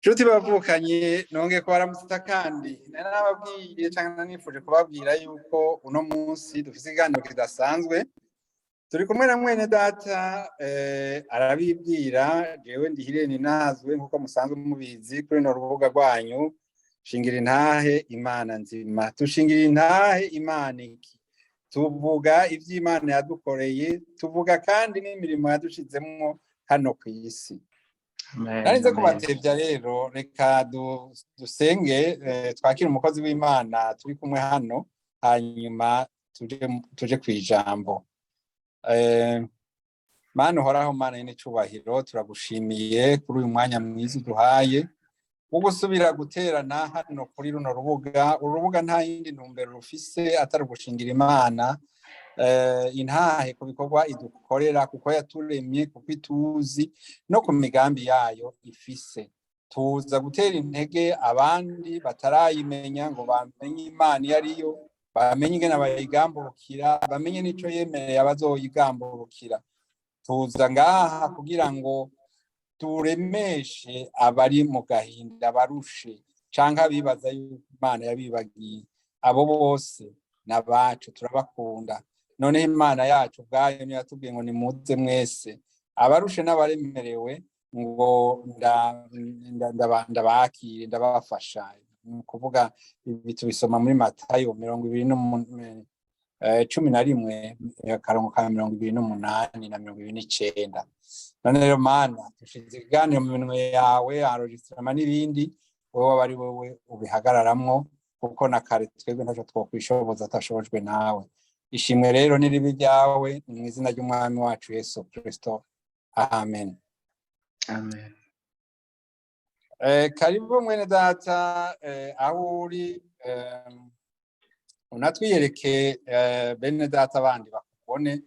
Nshuti bavukanye, nongeye kubaramutsa. Kandi nari nababwiye canke nifuje kubabwira yuko uno munsi dufise ikiganiro kidasanzwe. Turi kumwe na mwene data, arabibwira. Jewe ndihirene nazwe nkuko musanzwe mubizi kuri runo rubuga rwanyu Shingira Intahe Imana Nzima. Tushingira intahe Imana iki? Tuvuga ivy'Imana yadukoreye, tuvuga kandi n'imirimo yadushizemwo hano kw'isi. Narinze kubatevya rero, reka dusenge, twakire umukozi w'Imana turi kumwe hano, hanyuma tuje kw'ijambo. Mana uhoraho, Mana y'icubahiro, turagushimiye kuri uyu mwanya mwiza uduhaye wo gusubira guterana hano kuri runo rubuga. Uru rubuga nta yindi ntumbero rufise atari ugushingira Imana intahe ku bikorwa idukorera, kuko yaturemye, kuko ituzi, no ku migambi yayo ifise. Tuza gutera intege abandi batarayimenya ngo bamenye Imana iyo ariyo, bamenye ingene bayigamburukira, bamenye n'ico yemereye abazoyigamburukira. Tuza ngaha kugira ngo turemeshe abari mu gahinda, barushe canke abibaza yuko Imana yabibagiye. Abo bose n'abacu, turabakunda. Noneho Imana yacu ubwayo niyo yatubwiye ngo nimuze mwese abarushe n'abaremerewe, ngo ndabakire, ndabafasha. Ni ukuvuga ibi tubisoma muri Matayo 11, akarongo ka 28 na 29. None rero Mana, dushize ikiganiro mu minwe yawe, enregistrement n'ibindi, wowe aba ari wowe ubihagararamwo, kuko na kare twebwe ntaco twokwishoboza atashobojwe nawe. Ishimwe rero n'iribi ryawe, ni mu izina ry'Umwami wacu Yesu Kristo, amen. Amen. Karibu mwene data, aho uri unatwiyereke, bene data bandi bakubone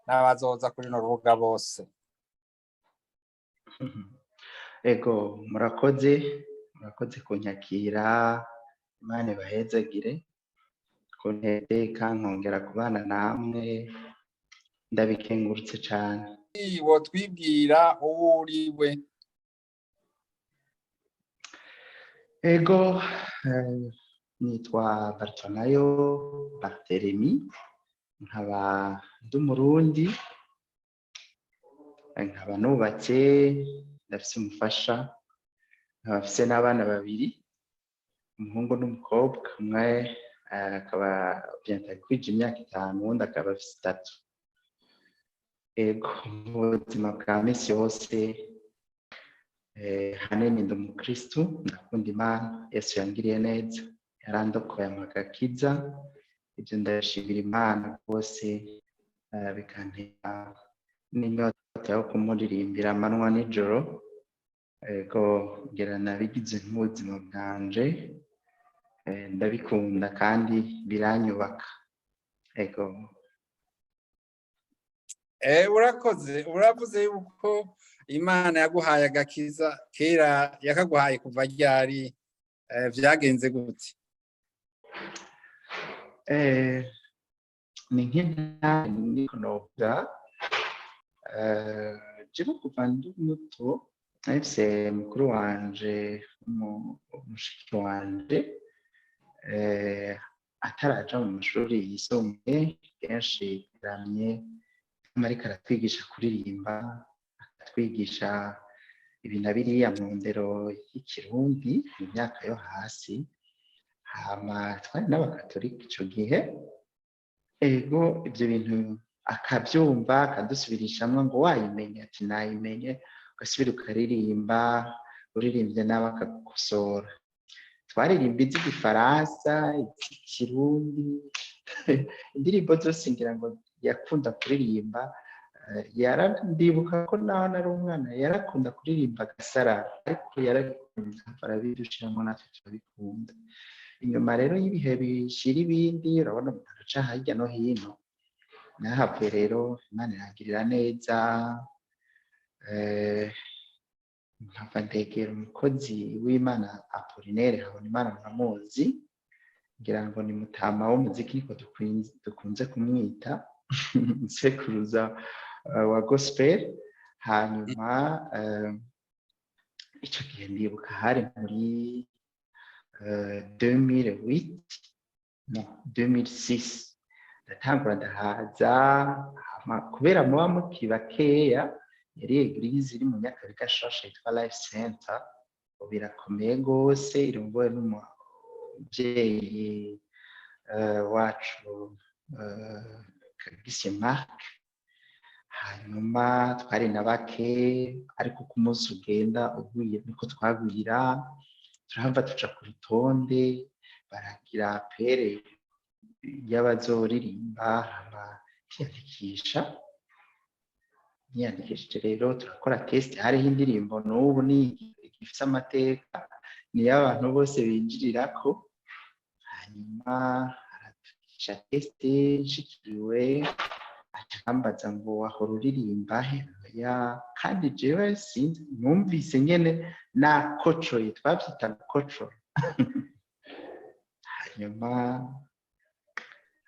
n'abazoza kuri runo rubuga bose. Ego, murakoze, murakoze kunyakira. Imana ibahezagire kunteka nkongera kubana namwe, ndabikengurutse cane. Wotwibwira uwo uriwe? Ego, nitwa Bartonayo Barthelemy, nkaba ndi Umurundi, nkaba nubatse, ndafise umufasha, nkaba mfise n'abana babiri, umuhungu n'umukobwa. Umwe akaba bientôt akwije imyaka 5, uwundi akaba afise 3. Ego, mu buzima bwa misi yose, hanini ndi umukristu, ndakunda Imana. Yesu yangiriye neza, yarandokoye ampa agakiza, ivyo ndabishimira Imana rwose, bikantera n'inyota yo kumuririmbira amanywa n'ijoro. Ego, ngira nabigize nk'ubuzima bwanje, ndabikunda kandi biranyubaka. Ego. Urakoze. Uravuze yuko Imana yaguhaye agakiza kera. Yakaguhaye kuva ryari? Vyagenze gute? Ni nk'intare niko novuga. Jewe kuva ndi muto nahise mukuru wanje, mushiki wanje, ataraja mu mashuri yisumbuye, kenshi yaramye ariko aratwigisha kuririmba, akatwigisha ibi na biriya mu ndero y'ikirundi mu myaka yo hasi. Hama twari n'abakatolika ico gihe. Ego, ivyo bintu akavyumva, akadusubirishamwo ngo wayimenye, ati nayimenye, ugasubira ukaririmba, uririmbye nawe akagukosora. Twaririmba iz'igifaransa, iz'ikirundi, indirimbo zose ngira ngo yakunda kuririmba. Ndibuka ko naho nari umwana yarakunda kuririmba agasarara, ariko yarabikunda, arabidushiramwo natwe turabikunda. Inyuma rero y'ibihe bishira ibindi, urabona umuntu araca hirya no hino, nahavuye rero Imana irangirira neza, nkava ndegera umukozi w'Imana Apollinaire Habonimana. Muramuzi ngira ngo ni mutama w'umuziki, niko dukunze kumwita, sekuruza wa gospel. Hanyuma Icyo gihe ndibuka hari muri 2008, no 2006. Ndatangura ndahaza, kubera muba mukiri bakeya. Yari église iri mu Nyakabiga shasha yitwa Life Center. Ubu birakomeye rwose, irongowe n'umubyeyi wacu Kagise Mark. Hanyuma twari na bake, ariko uko umunsi ugenda ugwira niko twagwira. Turahava tuca ku rutonde, baragira appel y'abazoririmba, hama twiyandikisha. Niyandikishije rero, turakora test. Hariho indirimbo n'ubu ni ifise amateka, niyo abantu bose binjirirako. Hanyuma aratugisha test, nshikiriwe aca ambaza ngo: "Wahora uririmba he?" Ya, kandi jewe sinzi, numvise nyene nakocoye, twavyita gukocora. Hanyuma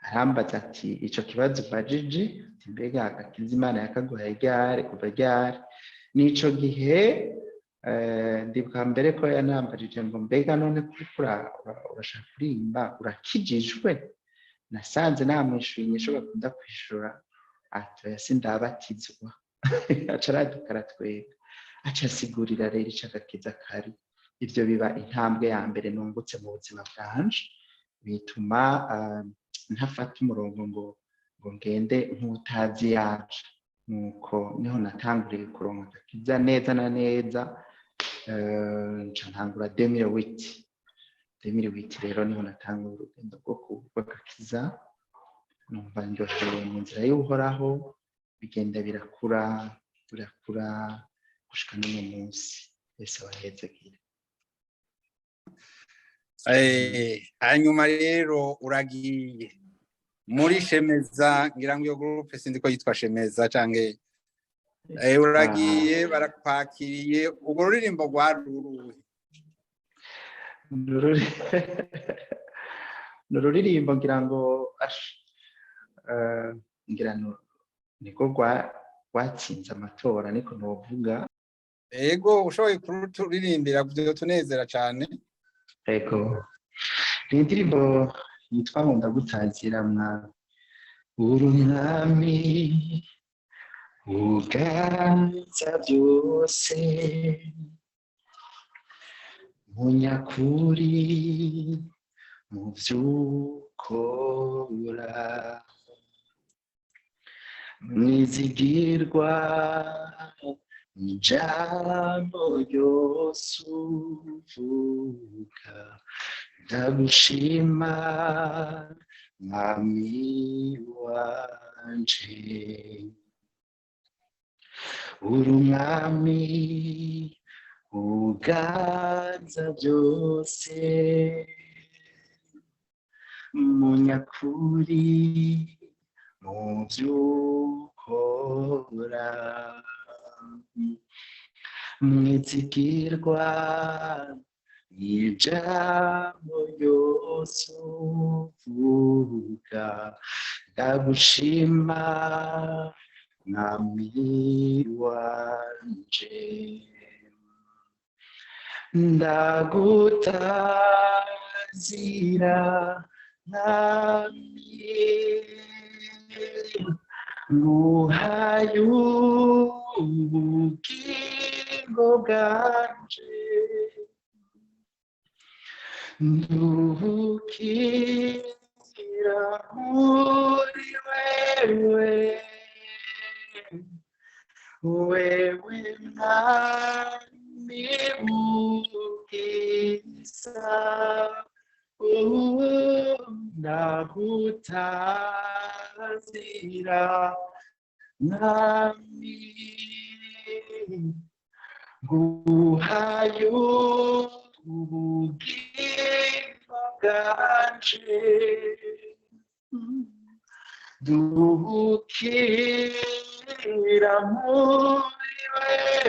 arambaza ati: "Ico kibazo ubajije," ati: "Mbega agakiza Imana yakaguhaye ryari, kuva ryari?" Nico gihe ndibuka mbere ko yanambajije ngo: "Mbega none kuriko urashaka kuririmba, urakijijwe?" Nasanze namwishuye inyishu bakunda kwishura, ati: "Oya, sindabatizwa." Aca araduka aratwega, aca asigurira rero ico agakiza kari. Ivyo biba intambwe ya mbere nungutse mu buzima bwanje, bituma ntafata umurongo ngo ngende nk'utazi yaje. Nuko niho natanguriye kuronka agakiza neza na neza. Nca ntangura 2008. 2008 rero niho natangura urugendo rwo rw'agakiza, numva ndyohewe mu nzira y'Uhoraho. Bigenda birakura, birakura gushika n'uno munsi. Wese abahezagire. Hanyuma rero uragiye muri Shemeza, ngira ngo iyo groupe sinzi ko yitwa Shemeza canke uragiye, barakwakiriye. Urwo ruririmbo rwari uruhe? Ni ururirimbo ngira ngo ngira niko rwatsinze amatora, niko novuga. Ego, ushoboye kururirimbira vyotunezera cane. Ego, ni indirimbo yitwa ngo "Ndagutazira Mwami". Uri umwami uganza byose, munyakuri mu vyukora, mwizigirwa ijambo ryose uvuga. Ndagushima Mwami wanje. Uri umwami uganza byose, munyakuri mu vyukora, mwizigirwa ijambo ryose uvuga. Ndagushima Mwami wanje. Ndagutazira Mwami, nguhaye ubugingo bwanje. Nduhukira muri wewe, wewe Mwami ubwiza. Ndagutazira Mwami, nguhaye ubugingo bwanje. Duhukira muri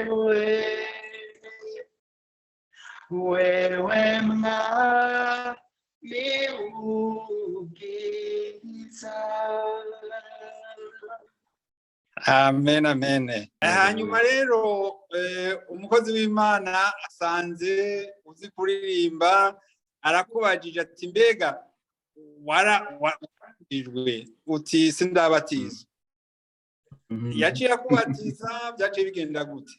wewe, wewe Mwami ubwiza. Amen, amen. Hanyuma rero Umukozi w'Imana asanze uzi kuririmba, arakubajije ati: "Mbega warabatijwe?" Uti: "Sindabatizwa." Yaciye akubatiza? Byaciye bigenda gute?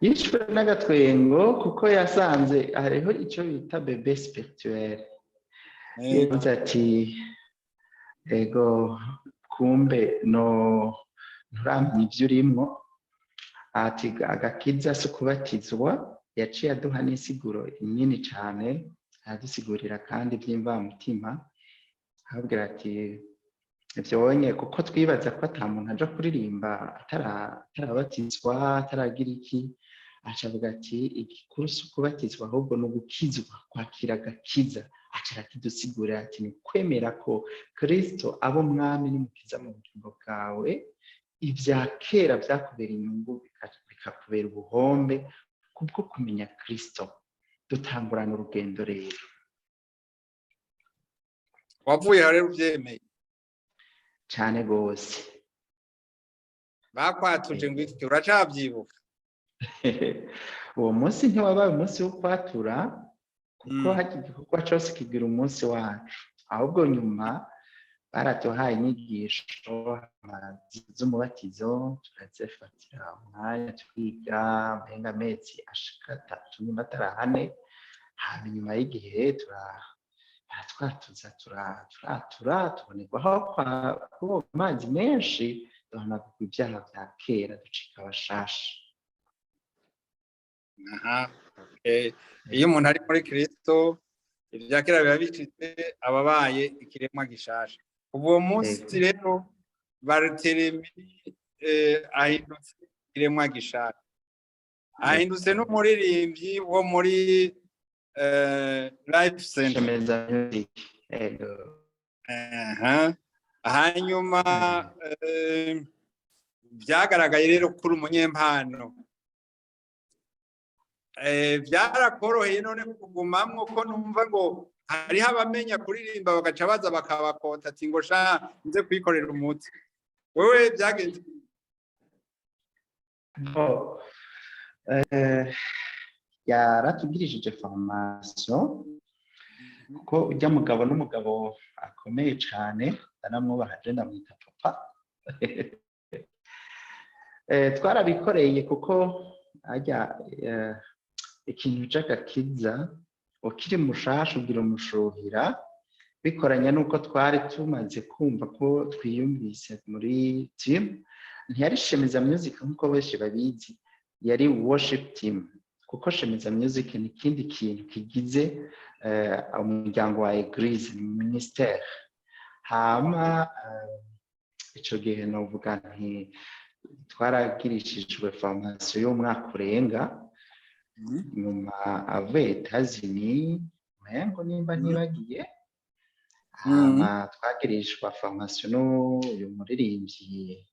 Yishwe n'agatwengo, kuko yasanze hariho icyo bita bébé spirituel. Yavuze ati: "Ego, kumbe no nturamenya ibyo urimwo." Ati: "Agakiza si ukubatizwa." Yaciye aduha n'insiguro nini cyane, aradusigurira kandi by'imvamutima, ababwira ati: "Ibyo wonye kuko twibaza ko ata muntu aja kuririmba atarabatizwa, ataragira iki." Aca avuga ati: "Igikuru si ukubatizwa, ahubwo ni ugukizwa, kwakira agakiza." Aca arakidusigurira ati: "Ni kwemera ko Kirisito aba umwami n'umukiza mu bugingo bwawe, ibya kera byakubera inyungu bikakubera ubuhombe kubwo kumenya Kirisito." Dutangurana urugendo rero. Wavuye aho rero ubyemeye? Cyane rwose. Bakwatuje ngo iki? Uracabyibuka? Uwo munsi ntiwabaye umunsi wo kwatura, kuko hajya igikorwa cyose kigira umunsi wacu. Ahubwo nyuma baraduhaye inyigisho z'umubatizo, turazifatira umwanya, twiga mpenga amezi ashika 3, nyuma atari ane. Hama inyuma y'igihe baratwatuza, turatura, tubonerwaho koga amazi menshi, duhanagurwa ibyaha bya kera, ducika abashasha. Aha, okay. Iyo umuntu ari muri Kristo, ibya kera biba bicitse, ababaye ikiremwa gishasha. Kuva uwo munsi rero Bariteremi ahindutse ikiremwa gishasha, ahindutse n'umuririmbyi wo muri Life Center. Shemeza Music, ego. Aha. Hanyuma byagaragaye rero kuri umunyempano. Byarakoroheye none kugumamwo, ko numva ngo hariho abamenya kuririmba bagaca baza bakabakota ati ngo sha nze kwikorera umuti? Wewe byagenze? Bon, yaratugirishije formation, kuko ujya mugabo n'umugabo akomeye cyane, ndanamwubaha, je ndamwita papa. Twarabikoreye, kuko ajya ikintu c'agakiza ukiri mushasha ugira umushuhira, bikoranye n'uko twari tumaze kumva ko twiyumvise muri team. Ntiyari Shemeza Music nk'uko benshi babizi, yari worship team, kuko Shemeza Music ni ikindi kintu kigize umuryango wa église, ni ministère. Hama ico gihe novuga nti twaragirishijwe formation y'umwaka urenga. Nyuma avuye Etazini, umengo nimba ntibagiye, hama twagirishwa formation n'uyu muririmbyi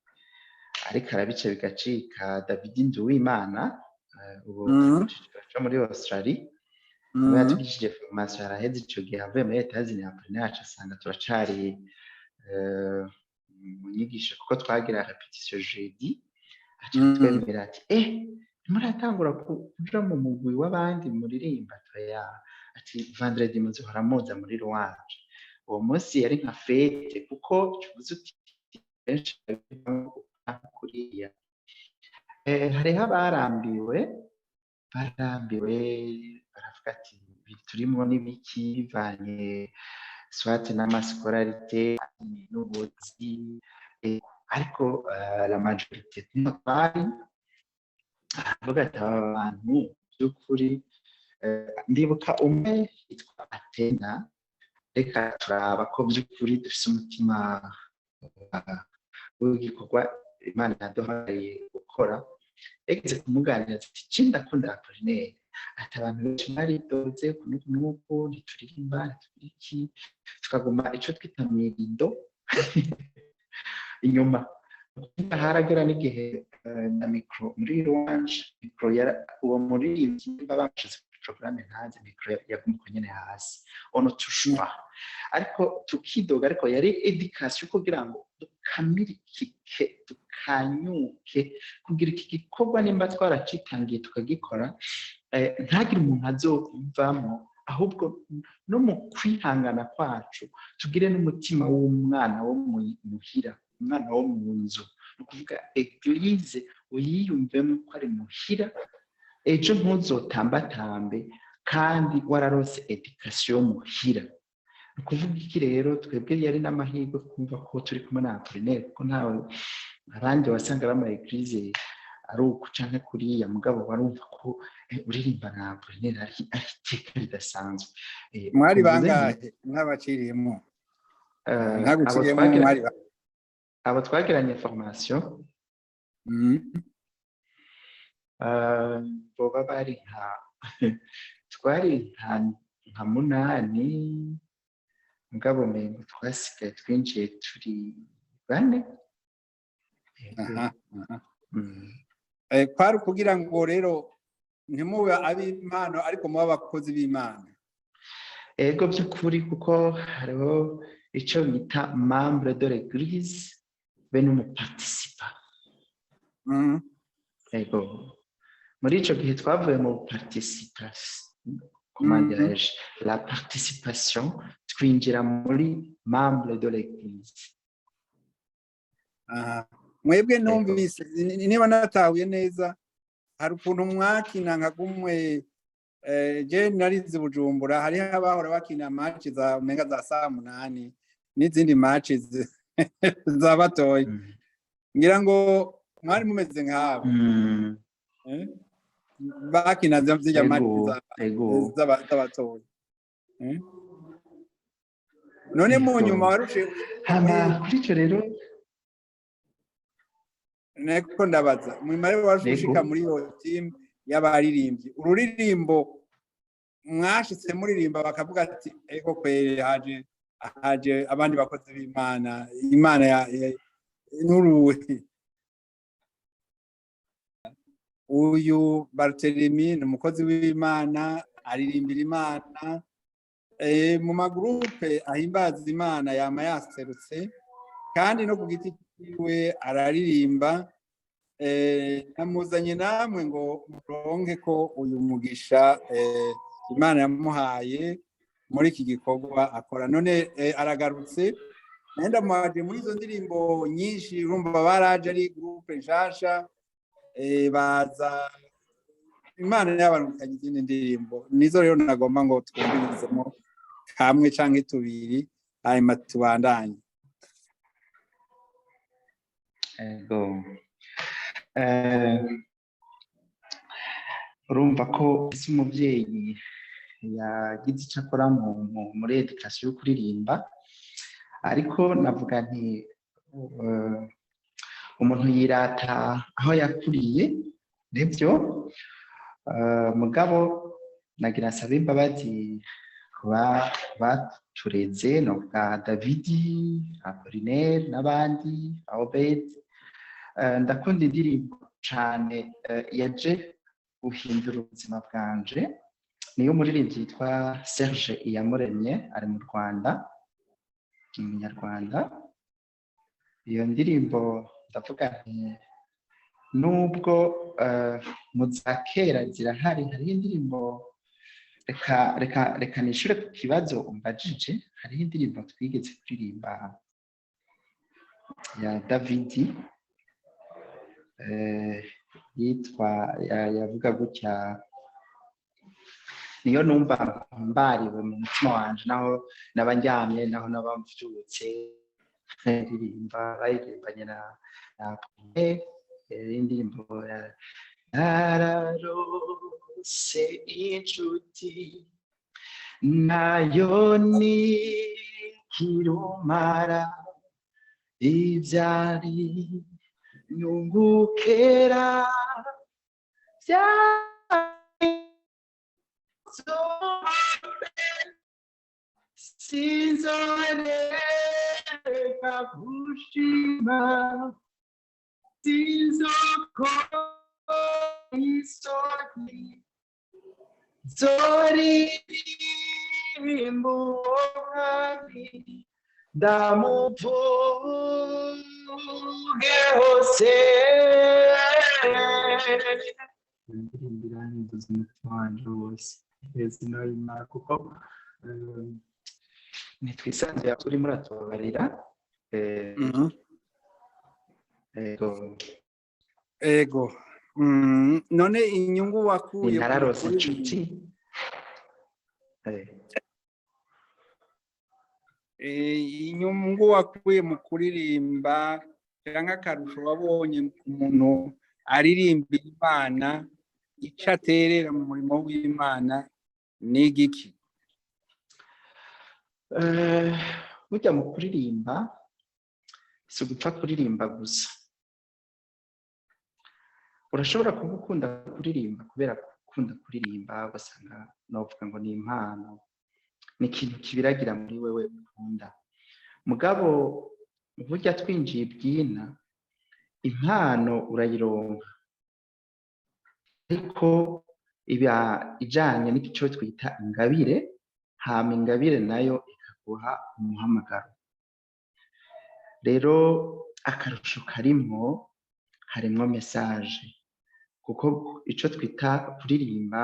ariko arabice bigacika, David Nduwimana, ubu co muri Australie. Niwe yatugishije formation. Araheze ico gihe avuye muri Etazini, après yacu asanga turacari mu nyigisho, kuko twagira répétition jeudi. Aca twemera ati: "Eh, ntimuratangura kuja mu mugwi w'abandi muririmba?" Toya. Ati: "Vendredi muzohora muza muri louange." Uwo munsi yari nka fête, kuko tuvuze uti benshi kuriya. Hariho abarambiwe, barambiwe, baravuga ati: "Ibi turimwo n'ibiki?" Bivanye soit n'ama scolarité n'ubuzi, ariko la majorité niho twari, aravuga ati: "Aba bantu by'ukuri." Ndibuka umwe yitwa Atena: "Reka turaba ko by'ukuri dufise umutima w'igikorwa Imana yaduhaye gukora." Yageze kumuganira ati: "Iki ndakunda Apollinaire." Ati: "Abantu benshi baridoze kunuku nuku, ntituririmba, ntitugira iki, tukaguma ico twita mwirido inyuma." Haragera n'igihe na micro muri louange, micro uwo muririmbyi nimba bamushize kuri Programme ntaze, micro yaguma uko nyene hasi, on ne touche pas. Ariko tukidoga, ariko yari éducation kugira ngo dukamirikike, dukanyuke kugira iki gikorwa nimba twaracitangiye tukagikora, ntagire umuntu azovamo. Ahubwo no mu kwihangana kwacu tugire n'umutima w'umwana wo muhira, umwana wo mu nzu. Ni ukuvuga église uyiyumvemo ko ari muhira. Ejo ntuzotambatambe kandi wararose éducation muhira. Ni ukuvuga iki rero? Twebwe yari n'amahirwe kumva ko turi kumwe na Apollinaire, kuko ntawe abandi wasanga ari ama église ari uku canke kuriya, mugabo warumva ko uririmba na Apollinaire ari iteka ridasanzwe. Mwari bangahe nk'abaciriyemo? Ntaguciriyemo, mwari? Abo twagiranye formation boba bari nka, twari nka munani, mugabo mengo twasigaye twinjiye turi bane. Kwari ukugira ngo rero ntimube ab'impano, ariko mube abakozi b'Imana. Ego, by'ukuri, kuko hariho icyo bita membre de l'église be n'umuparticipant. Ego, muri ico gihe twavuye mu participation, comment dirais-je, la participation, twinjira muri membre de l'église. Mwebwe numvise, niba natahuye neza, hari ukuntu mwakina nka kumwe je narize Bujumbura, hariho abahora bakina match za umenga za saa 8 n'izindi match za batoyi. Ngira ngo mwari mumeze nk'abo bakina zirya match z'abatoyi. None mu nyuma warushe? Hama kuri icyo rero, Neko ndabaza, mwimare warushe ushika muri iyo team y'abaririmbyi, ururirimbo mwashitse muririmba bakavuga ati: "Ego kwere, haje abandi bakozi b'Imana, Imana ya n'uruhe?" Uyu Barthelemy ni umukozi w'Imana, aririmbira Imana mu magroupes ahimbaza Imana, yama yaserutse, kandi no ku giti cyiwe araririmba. Namuzanye namwe ngo muronke ko uyu mugisha Imana yamuhaye muri iki gikorwa akora. None aragarutse, ndamuhaje muri izo ndirimbo nyinshi. Urumva baraje ari groupe nshasha, baza Imana yabarungikanye izindi ndirimbo. Nizo rero nagomba ngo twumvirizemo kamwe canke tubiri, hanyuma tubandanye. Ego, urumva ko ese umubyeyi yagize icyo akora muri éducation yo kuririmba. Ariko navuga nti umuntu yirata aho yakuriye, nibyo. Mugabo nagira nsabe imbabazi kuba batureze, novuga Davidi, Apollinaire n'abandi, Obed. Ndakunda indirimbo cane yaje guhindura ubuzima bwanje, niyo umuririmbyi yitwa Serge Iyamuremye, ari mu Rwanda, ni umunyarwanda. Iyo ndirimbo ndavuga nti nubwo mu za kera zirahari, hariho indirimbo, reka nishure ku kibazo umbajije. Hariho indirimbo twigeze kuririmba ya Davidi, yitwa, yavuga gutya, niyo numva mbariwe mu mutima wanje, naho naba ndyamye, naho naba mvyutse, ririmba bayiririmbanye na indirimbo "Nararose inshuti nayo ni kirumara, ibyari nyungukera byari sinzoreka gushima, sinzokora isoni." Zoririmba uwo mwami, ndamuvuge hose. Indirimbo iranduza umutima wanje wose heza inoyimara kuko Ntitwisanzuye, urimo uratubabarira. Ego. Ego. None inyungu wakuye mu Nararose kuririmba? inshuti. Inyungu wakuye mu kuririmba cyangwa akarusho wabonye ku muntu aririmbira Imana, icyo aterera mu murimo w'Imana ni igiki? Burya mu kuririmba si ugupfa kuririmba gusa. Urashobora kuba ukunda kuririmba kubera gukunda kuririmba, ugasanga novuga ngo ni impano, ni ikintu kibiragira muri wewe ukunda. Mugabo burya twinjiye ibyina, impano urayironka, ariko iba ijanye n'icyo twita ingabire, hama ingabire nayo ikaguha umuhamagaro. Rero akarusho karimwo, harimwo message, kuko ico twita kuririmba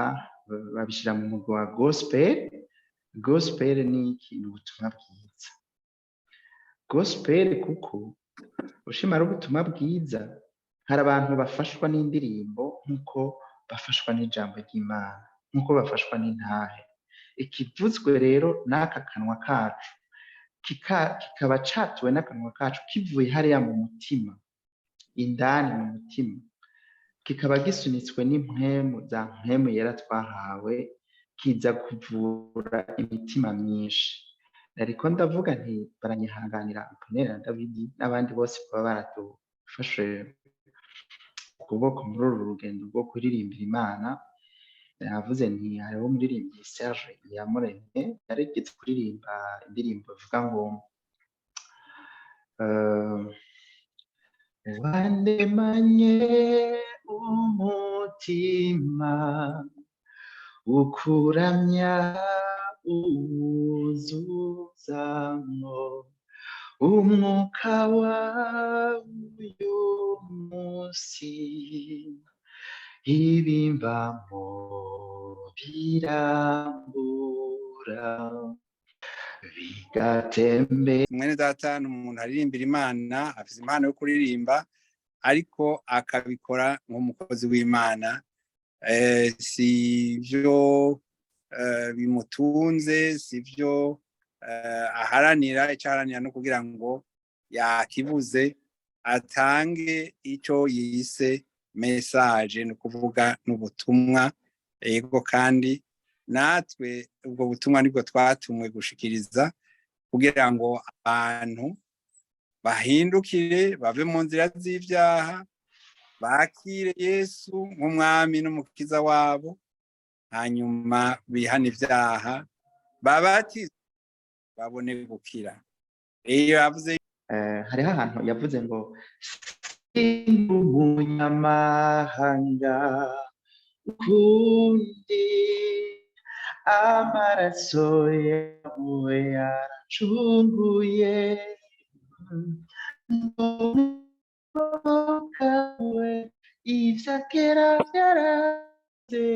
babishyira mu mugwi wa gospel. Gospel ni ikintu, ubutumwa bwiza. Gospel kuko ushimara ubutumwa bwiza, hari abantu bafashwa n'indirimbo nk'uko bafashwa n'ijambo ry'Imana, nk'uko bafashwa n'intahe. Ikivuzwe rero n'aka kanwa kacu kikaba catuwe n'akanwa kacu, kivuye hariya mu mutima, indani mu mutima, kikaba gisunitswe n'impwemu za Mpwemu Yera twahawe, kiza kuvura imitima myinshi. Ariko ndavuga nti baranyihanganira Aponeri na Davidi n'abandi bose baba baradufashe ukuboko muri uru rugendo rwo kuririmbira Imana. Navuze nti hariho umuririmbyi Serge Iyamuremye yarigeze kuririmba indirimbo ivuga ngo "Wandemanye umutima ukuramya, uwuzuzamwo umwuka wawe uyu munsi, ibimbamo birambura bigatembe." Mwene data ni umuntu aririmbira Imana, afite impano yo kuririmba, ariko akabikora nk'umukozi w'Imana. Si byo bimutunze, si byo aharanira. Icyo aharanira no kugira ngo yakibuze atange icyo yise message, ni ukuvuga n'ubutumwa. Yego, kandi natwe ubwo butumwa nibwo twatumwe gushikiriza kugira ngo abantu bahindukire, bave mu nzira z'ibyaha, bakire Yesu nk'umwami n'umukiza wabo, hanyuma bihane ibyaha, babatizwe, babone gukira. Iyo yavuze Hariho ahantu yavuze ngo "Sindi umunyamahanga ukundi, amaraso yawe yaracunguye, kawe ivya kera byaraze,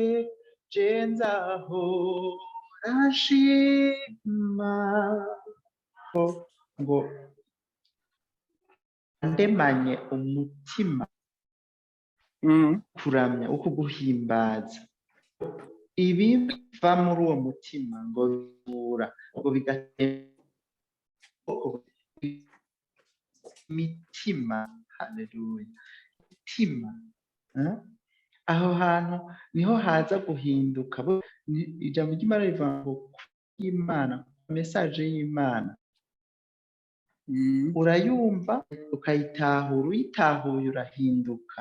je nzahora nshima." Ngo ndemanye umutima kuramya uko guhimbaza, ibiva muri uwo mutima ngo bivura, ngo bigatera imitima. Haleluya! Imitima, eh? Aho hantu niho haza guhinduka. Ijambo ry'Imana rivuga ngo Imana, message y'Imana urayumva ukayitahura, uyitahuye urahinduka.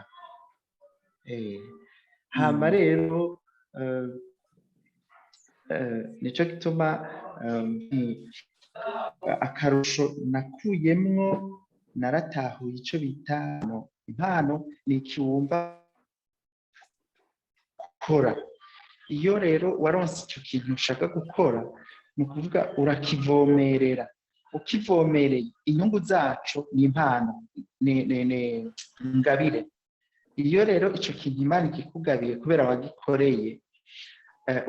Hama rero nico gituma akarusho nakuyemwo, naratahuye ico bita impano. Ni ikiwumva gukora. Iyo rero waronse icyo kintu ushaka gukora, ni ukuvuga urakivomerera. Ukivomereye, inyungu zacu ni impano, ni ingabire. Iyo rero icyo kintu Imana ikikugabiye kubera wagikoreye,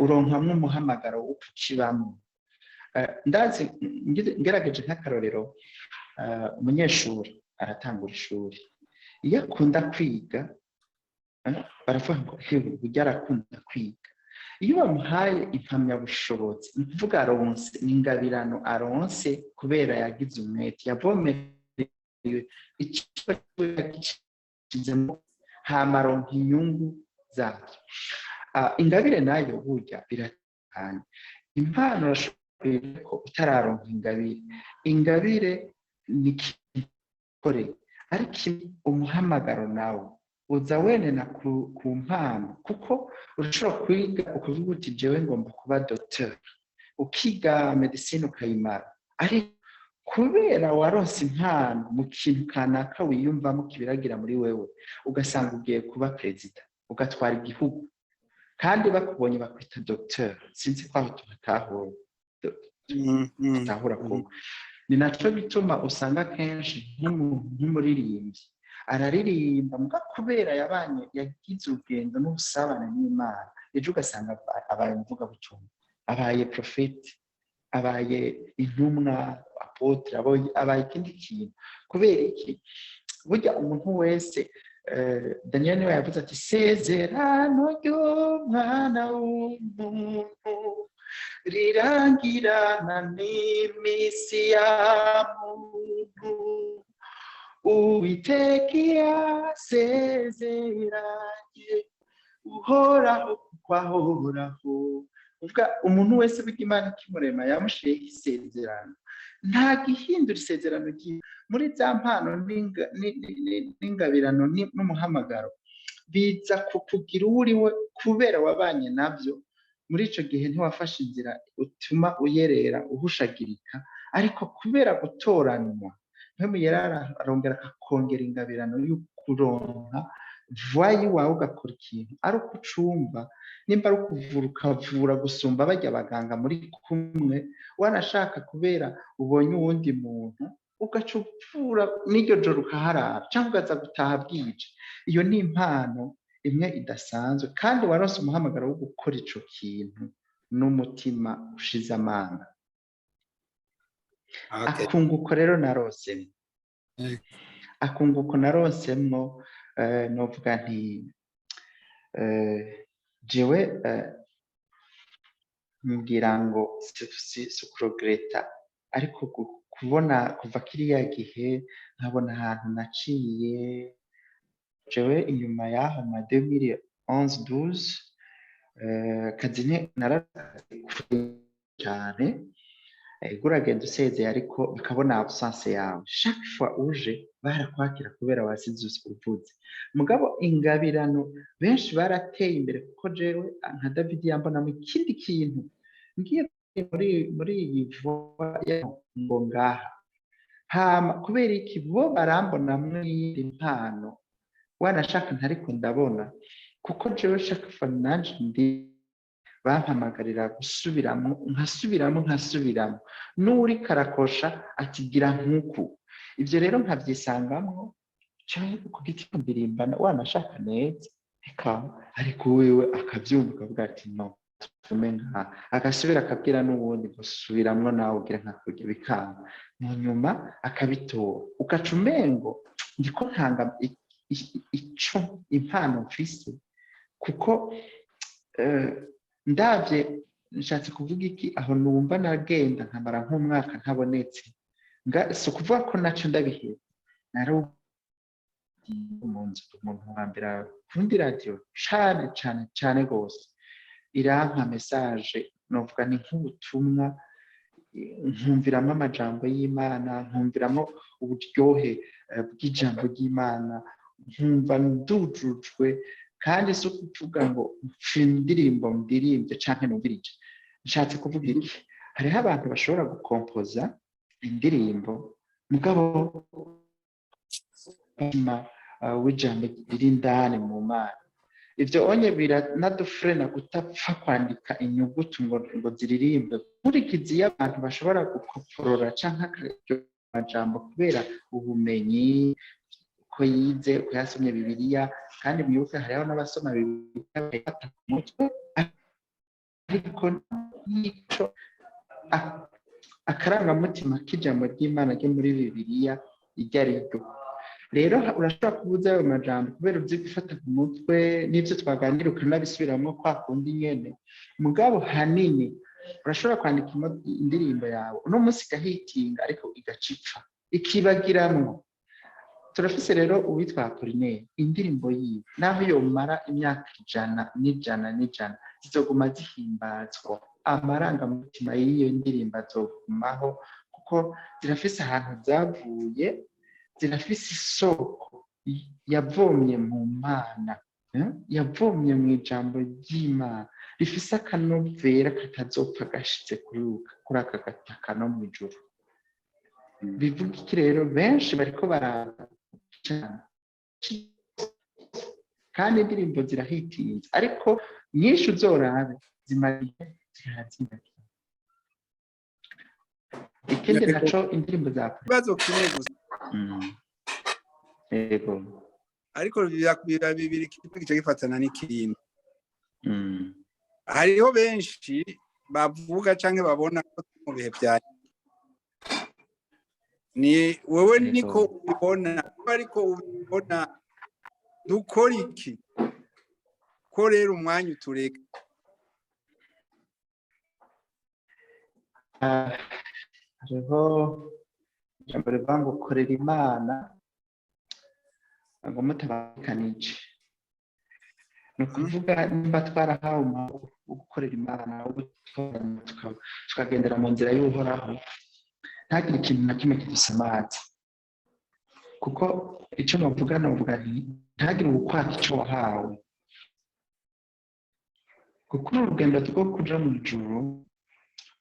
uronkamwo umuhamagaro wo kukibamo. Ndazi ngerageje nk'akarorero, umunyeshuri aratangura ishuri, iyo akunda kwiga baravuga ngo hewe, burya arakunda kwiga. Iyo bamuhaye impamyabushobozi, ni ukuvuga aronse, ni ingabirano aronse kubera yagize umwete, yavomereye icyo yagishyizemo, hama aronka inyungu zabyo. Ingabire nayo burya biratandukanye. Impano urashobora ko utararonka ingabire. Ingabire ni ikintu, ariko umuhamagaro nawo uza wenena ku mpano, kuko urashobora kwiga ukavuga uti: "Jewe ngomba kuba docteur", ukiga médecine ukayimara, ariko kubera waronse impano mu kintu kanaka wiyumvamo kibiragira muri wewe, ugasanga ugiye kuba perezida, ugatwara igihugu, kandi bakubonye bakwita docteur. Sinzi ko aho tuhatahura, tutahura ko ni naco bituma usanga kenshi nk'umuririmbyi araririmba, muga kubera yabanye, yagize urugendo n'ubusabane n'Imana, ejo ugasanga abaye umuvugabutumwa, abaye prophète, abaye intumwa, apôtre, abaye ikindi kintu. Kubera iki? Burya umuntu wese, Daniel niwe yavuze ati: "Sezerano ry'umwana w'umuntu rirangirana n'iminsi ya muntu. Uwiteka yasezeranye, Uhoraho kuko ahoraho." Uvuga umuntu wese, burya Imana ikimurema yamushiyeho isezerano, nta gihindura isezerano ry'iwe. Muri za mpano n'ingabirano n'umuhamagaro biza kukugira uwo uri we kubera wabanye nabyo. Muri icyo gihe ntiwafashe inzira utuma uyerera, uhushagirika, ariko kubera gutoranywa yari arongera akakongera ingabirano yo kuronka voix iwawe, ugakora ikintu ari uko ucumva. Nimba ari ukuvura, ukavura gusumba bajya abaganga muri kumwe. Wanashaka kubera ubonye uwundi muntu, ugaca uvura n'iryo joro ukaharara, cyangwa ugaza gutaha bwije. Iyo ni impano imwe idasanzwe, kandi waronse umuhamagaro wo gukora ico kintu n'umutima ushize amanga. Akunguko rero narosemo, akunguko naronsemwo, novuga nti jewe mbwira ngo si ukuregretta, ariko kubona kuva kiriya gihe nkabona ahantu naciye jewe inyuma y'aho ma 2011 12, kazi narakoze cyane. Ego, uragenda usezeye, ariko bakabona absence yawe. Chaque fois uje barakwakira kubera wasize uvuze. Mugabo ingabirano, benshi barateye imbere, kuko jewe nka David yambonamo ikindi kintu ngiye muri iyi voie ngo ngaha. Hama kubera iki bo barambonamwo iyindi mpano wanashaka ntariko ndabona, kuko jewe chaque fois nanje ndi bampamagarira gusubiramo, nkasubiramo, nkasubiramo, n'uri karakosha atigira nk'uku. Ibyo rero nkabyisangamwo ku giti, ndirimba wanashaka neza reka, ariko wewe akabyumva akavuga ati: "No tume nka", agasubira akabwira n'ubundi ngo: "Subiramwo nawe ugira nka kurya", bikanga, mu nyuma akabitora, ugaca umengo ndiko ntanga ico impano mfise. Kuko ndavye, nshatse kuvuga iki, aho numva nagenda nkamara nk'umwaka ntabonetse, si ukuvuga ko naco ndabiheba. Nari mu nzu umuntu wa mbere kundi radiyo cane cane cane rwose irampa message, novuga ni nk'ubutumwa, nkumviramo amajambo y'Imana, nkumviramo uburyohe bw'ijambo ry'Imana, nkumva ndujujwe. Kandi si ukuvuga ngo mfa indirimbo ndirimbye canke numvirije. Nshatse kuvuga iki? Hariho abantu bashobora gukompoza indirimbo, mugabo umutima w'ijambo riri indani mu Mana. Ibyo onye biranadufrena kutapfa kwandika inyuguti ngo ziririmbe. Nkurikizi iyo abantu bashobora gukoporora canke amajambo kubera ubumenyi ko yize, ko yasomye Bibiliya. Kandi mwibuke, hariho n'abasoma Bibiliya bakayifata ku mutwe, ariko nico akarangamutima k'ijambo ry'Imana ryo muri Bibiliya iryo ari ryo. Rero urashobora kubuza ayo majambo kubera uzi gufata ku mutwe n'ibyo twaganira, ukanabisubiramwo kwa kundi nyene. Mugabo hanini urashobora kwandika indirimbo yawe uno munsi igahitinga, ariko igaca ipfa, ikibagiranwa. Turafise rero uwitwa Apollinaire, indirimbo yiwe naho yomara imyaka ijana n'ijana n'ijana zizoguma zihimbazwa. Amarangamutima y'iyo ndirimbo azogumaho kuko zirafise ahantu zavuye, zirafise isoko yavomye mu Mana, yavomye mu ijambo ry'Imana rifise akanovera katazopfa gashitse kuri aka gataka no mu ijuru. Bivuga iki rero? Benshi bariko baraza cane, kandi indirimbo zirahitinze, ariko nyinshi uzorabe zimara igihe zirazindagira. Ikindi naco, indirimbo za Ikibazo kimwe gusa. Yego. Ariko biba bibiri, kimwe gica gifatana n'ikindi. Hariho benshi bavuga canke babona ko turi mu bihe vya ni wewe niko ubibona, ariko ubibona dukora iki ko rero umwanya utureka? Hariho ijambo rivuga ngo korera Imana ngo mutabandikanije. Ni ukuvuga, nimba twarahawe umuhango wo gukorera Imana, wo gutoranya, tukagendera mu nzira y'Uhoraho, ntagire ikintu na kimwe kidusamaza. Kuko icyo navuga, navuga nti ntagire ugukwaka icyo wahawe, kuko uru rugendo rwo kuja mu ijuru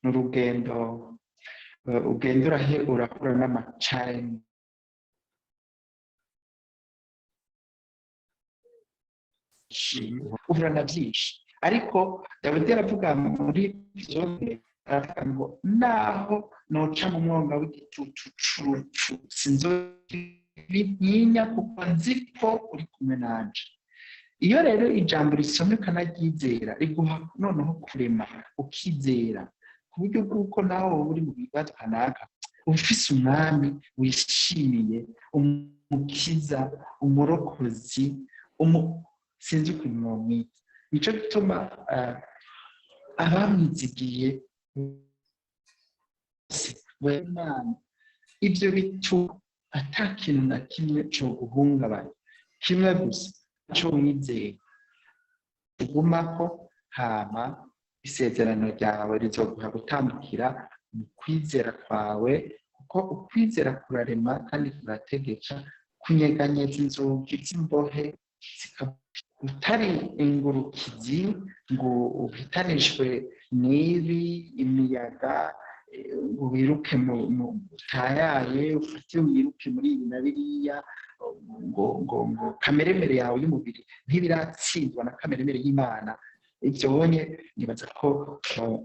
ni urugendo ugenda urahura n'ama challenge, uhura na byinshi. Ariko Dawidi aravuga muri zone, aravuga ngo naho noca mu mwonga w'igitutu c'urupfu, sinzobintinya kuko nzi ko uri kumwe nanje. Iyo rero ijambo risomye ukanaryizera, riguha noneho kurema ukizera, ku buryo bw'uko nawe woba uri mu bibazo kanaka, ufise umwami wishimiye, umukiza, umurokozi, sinzi ukuntu mwamwita. Nico gituma abamwizigiye bose Imana, ibyo bituma ata kintu na kimwe co guhungabanya, kimwe gusa co wizeye ugumako, hama isezerano ryawe rizoguha gutambukira mu kwizera kwawe, kuko ukwizera kurarema kandi kurategeka, kunyeganyeza inzugi z'imbohe, utari ingurukizi ngo uhitanishwe n'ibi imiyaga, ngo wiruke mu utayaye, ufate wiruke muri ibi na biriya, ngo kameremere yawe y'umubiri ntibiratsindwa na kameremere y'Imana. Ibyo ubonye, nibaza ko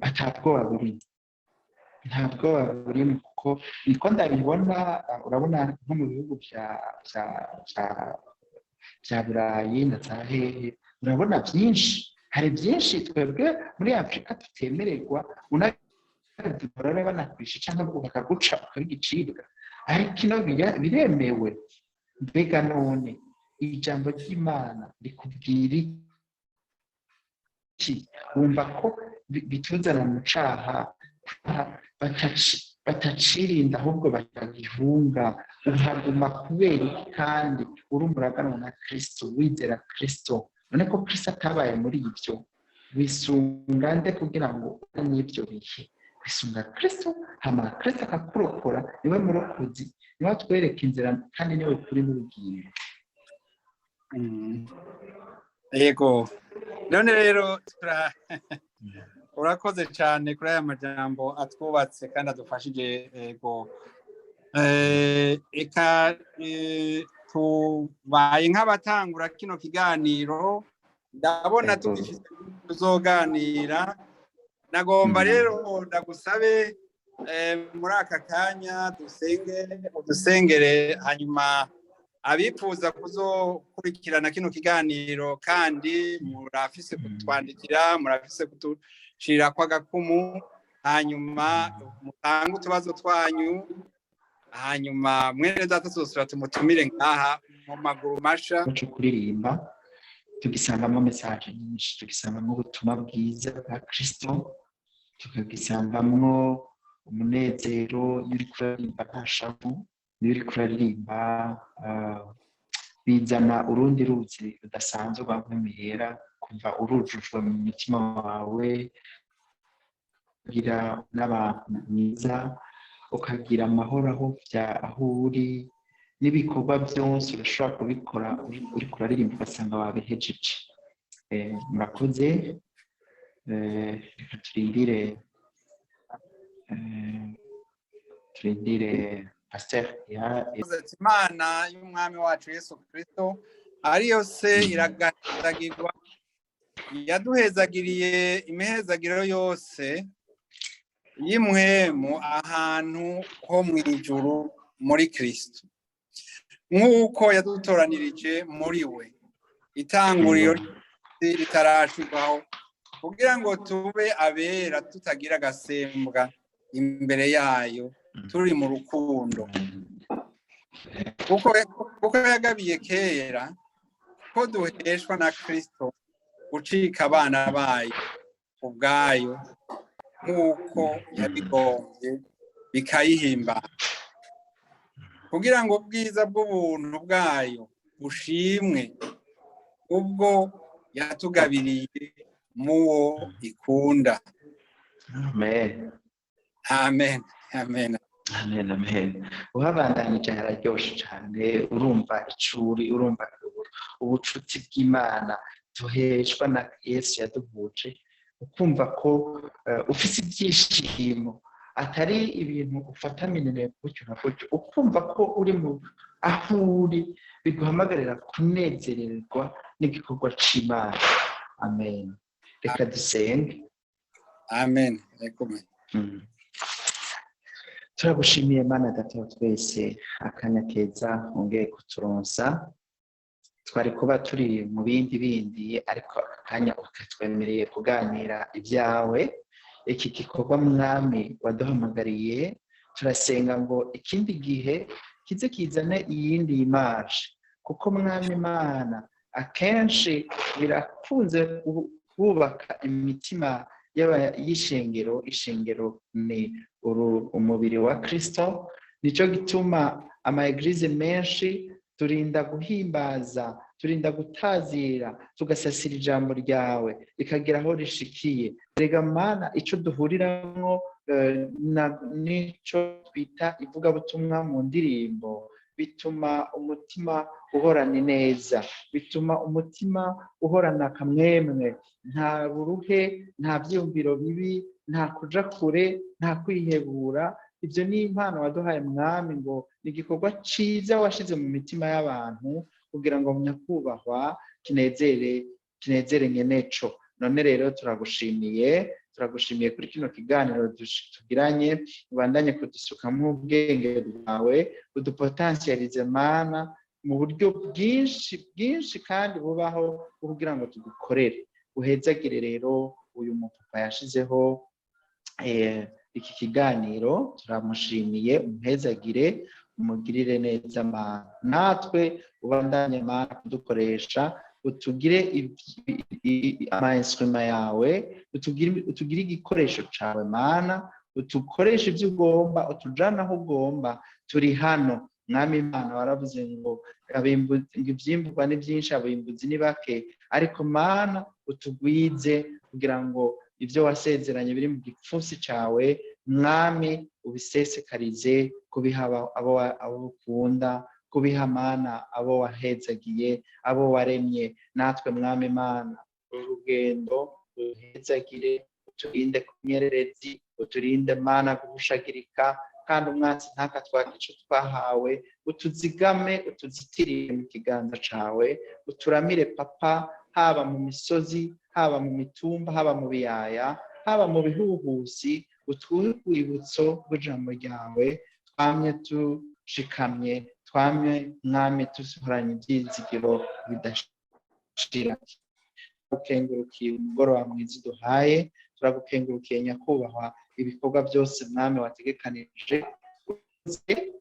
atabwoba burimo, nta bwoba burimo, kuko niko ndabibona. Urabona nko mu bihugu bya Burayi na za hehe, urabona byinshi, hari byinshi twebwe muri Afurika tutemererwa, unabikora banakwisha cyangwa bakaguca ukaba igicibwa, ariko ino biremewe. Mbega none ijambo ry'Imana rikubwira iki? Wumva ko bituzana mu caha, batacirinda ahubwo bakagihunga. Uhaguma kubera iki kandi uri umuraganwa na Kristo, wizera Kristo? None ko Kristo atabaye muri ibyo, wisunga nde kugira ngo ube n'ibyo bihe? Wisunga Kristo, hama Kristo akakurokora. Niwe murokozi, niwe atwereka inzira, kandi niwe kuri n'ubugingo. Yego, none rero urakoze cyane kuri aya majambo atwubatse kandi adufashije. Yego, eka tubaye nk'abatangura kino kiganiro. Ndabona tugifite tuzoganira. Nagomba rero ndagusabe muri aka kanya dusenge, udusengere, hanyuma abifuza kuzokurikirana kino kiganiro kandi murafise kutwandikira, murafise kudushirira kw'agakumu, hanyuma mutange utubazo twanyu, hanyuma mwene data tuzosubira tumutumire ngaha mu maguru masha. Cyo kuririmba tugisangamo message nyinshi, tugisangamo ubutumwa bwiza bwa Kristo, tukagisangamo umunezero. Iyo uriko uraririmba nta shavu, iyo uriko uraririmba bizana urundi ruzi rudasanzwe rwa Mpwemu Yera, kuva urujujwe mu mutima wawe, ukagira n'abantu mwiza, ukagira amahoro aho uri, n'ibikorwa byose urashobora kubikora uriko uraririmba, ugasanga wabihejeje. Murakoze. Reka turindire pasteur ya. Imana y'umwami wacu Yesu Kristo, ariyo se, iragahezagirwa, yaduhezagiriye imihezagiro yose y'impwemu ahantu ho mu ijuru muri Kristo, nk'uko yadutoranirije muri we itanguriro ritarashirwaho, kugira ngo tube abera tutagira agasembwa imbere yayo, turi mu rukundo, kuko yagabiye kera ko duheshwa na Kristo gucika abana bayo ubwayo, nk'uko yabigombye bikayihimbara, kugira ngo ubwiza bw'ubuntu bwayo bushimwe, ubwo yatugabiriye muwo ikunda. Amen. Amen, amen. Amen, amen. Uhabandanije hararyoshe cyane, urumva icuri, urumva ubucuti bw'Imana duheshwa na Yesu yaduhuje, ukumva ko ufise ibyishimo, atari ibintu ufata minene gutyo na gutyo, ukumva ko uri mu aho uri biguhamagarira kunezererwa n'igikorwa c'Imana. Amen. Reka dusenge. Amen. Turagushimiye Mana Data wa twese, akanya keza wongeye kuturonsa. Twari kuba turi mu bindi bindi, ariko akanya ukatwemereye kuganira ibyawe, iki gikorwa Mwami waduhamagariye. Turasenga ngo ikindi gihe kize kizane iyindi image, kuko Mwami Imana akenshi birakunze kubaka imitima y'ishengero. Ishengero ni umubiri wa Kristo, nico gituma ama église menshi turinda guhimbaza, turinda gutazira, tugasasira ijambo ryawe rikagira aho rishikiye. Rega Mana, ico duhuriramwo nico twita ivugabutumwa mu ndirimbo bituma umutima uhorana ineza, bituma umutima uhorana akamwemwe, nta buruhe, nta byiyumviro bibi, nta kuja kure, nta kwihebura. Ibyo ni impano waduhaye Mwami, ngo ni igikorwa cyiza washize mu mitima y'abantu kugira ngo nyakubahwa kinezere, kinezere nyeneco. None rero turagushimiye, turagushimiye kuri kino kiganiro tugiranye. Ubandanye kudusukamo ubwenge bwawe, udupotansiyalize Mana mu buryo bwinshi bwinshi kandi bubaho, kugira ngo tugukorere. Uhezagire rero uyu mupapa yashizeho iki kiganiro, turamushimiye, umuhezagire, umugirire neza Mana. Natwe ubandanye Mana kudukoresha, utugire ama instrument yawe, utugire igikoresho cawe Mana, utukoreshe ibyo ugomba, utujane aho ugomba. Turi hano Mwami Imana, waravuze ngo ivyimburwa ni byinshi, abimbuzi ni bake, ariko Mana utugwize kugira ngo ibyo wasezeranye biri mu gipfunsi cawe Mwami ubisesekarize kubiha abo ukunda, kubiha Mana abo wahezagiye, abo waremye. Natwe Mwami Imana, urugendo uhezagire, uturinde ku myererezi, uturinde Mana guhushagirika, kandi umwansi ntakatwake ico twahawe. Utuzigame, utuzitirire mu kiganza cawe, uturamire Papa. Haba mu misozi, haba mu mitumba, haba mu biyaya, haba mu bihuhusi, utwuhe urwibutso rw'ijambo ryawe. Twamye tushikamye, twamye, Mwami, duhoranye ibyizigiro bidashira. Turagukengurukiye umugoroba mwiza uduhaye. Turagukengurukiye, Nyakubahwa, ibikorwa byose, Mwami, wategekanije.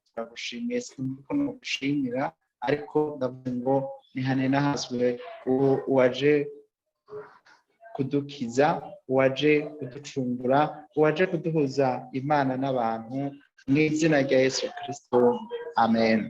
Turagushimiye. Sinzi ko nugushimira, ariko ndavuze ngo nihane nahazwe uwaje kudukiza, uwaje kuducungura, uwaje kuduhuza Imana n'abantu, mu izina rya Yesu Kirisito, amen.